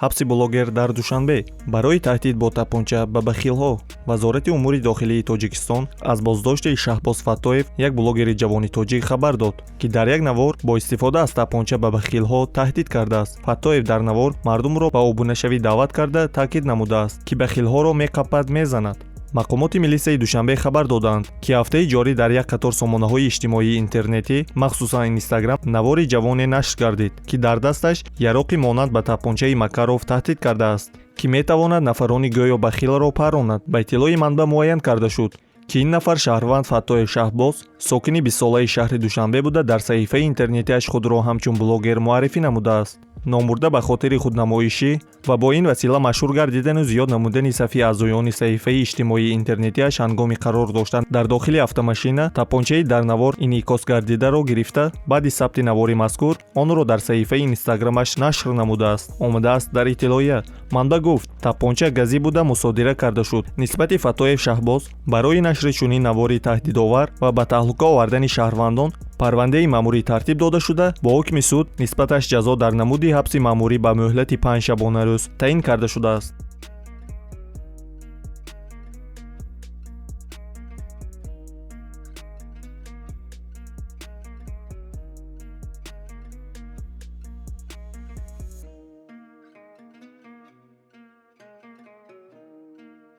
Ҳабси блогер дар Душанбе барои таҳдид бо тапонча ба бахилҳо. Вазорати умури дохилии Тоҷикистон аз боздошти Шаҳбоз Фаттоев, як блогери ҷавони тоҷик, хабар дод, ки дар як навор бо истифода аз тапонча ба бахилҳо таҳдид кардааст. Фаттоев дар навор мардумро ба обунашавӣ даъват карда, таъкид намудааст, ки бахилҳоро меқапад, мезанад. Мақомоти милисияи Душанбе хабар доданд, ки ҳафтаи ҷорӣ дар як қатор сомонаҳои иҷтимоии интернетӣ, махсусан Инстаграм, навори ҷавоне нашр гардид, ки дар дасташ яроқи монанд ба тапончаи Макаров таҳдид кардааст, ки метавонад нафарони гӯё бахилро паронад. Ба иттилои манбаъ, муайян карда шуд, ки ин нафар шаҳрванд Фаттоев Шаҳбоз, сокини 20-солаи шаҳри Душанбе буда, дар саҳифаи интернетиаш худро ҳамчун блогер муаррифӣ намудааст. Номбурда ба хотири худнамоишӣ ва бо ин васила машҳур гардидану зиёд намудани сафи аъзоёни саҳифаи иҷтимоии интернетиаш, ҳангоми қарор доштан дар дохили автомашина тапончаи дар навор инъикос гардидаро гирифта, баъди сабти навори мазкур онро дар саҳифаи Инстаграмаш нашр намудааст, омадааст дар иттилоия. Манбаъ гуфт, тапонча газӣ буда, мусодира карда шуд. Нисбати Фаттоев Шаҳбоз барои нашри чунин навори таҳдидовар ва ба таҳлука овардани шаҳрвандон парвандаи маъмурӣ тартиб дода шуда, бо ҳукми суд нисбаташ ҷазо дар намуди ҳабси маъмурӣ ба муҳлати 5 шабонарӯз таъин карда шудааст.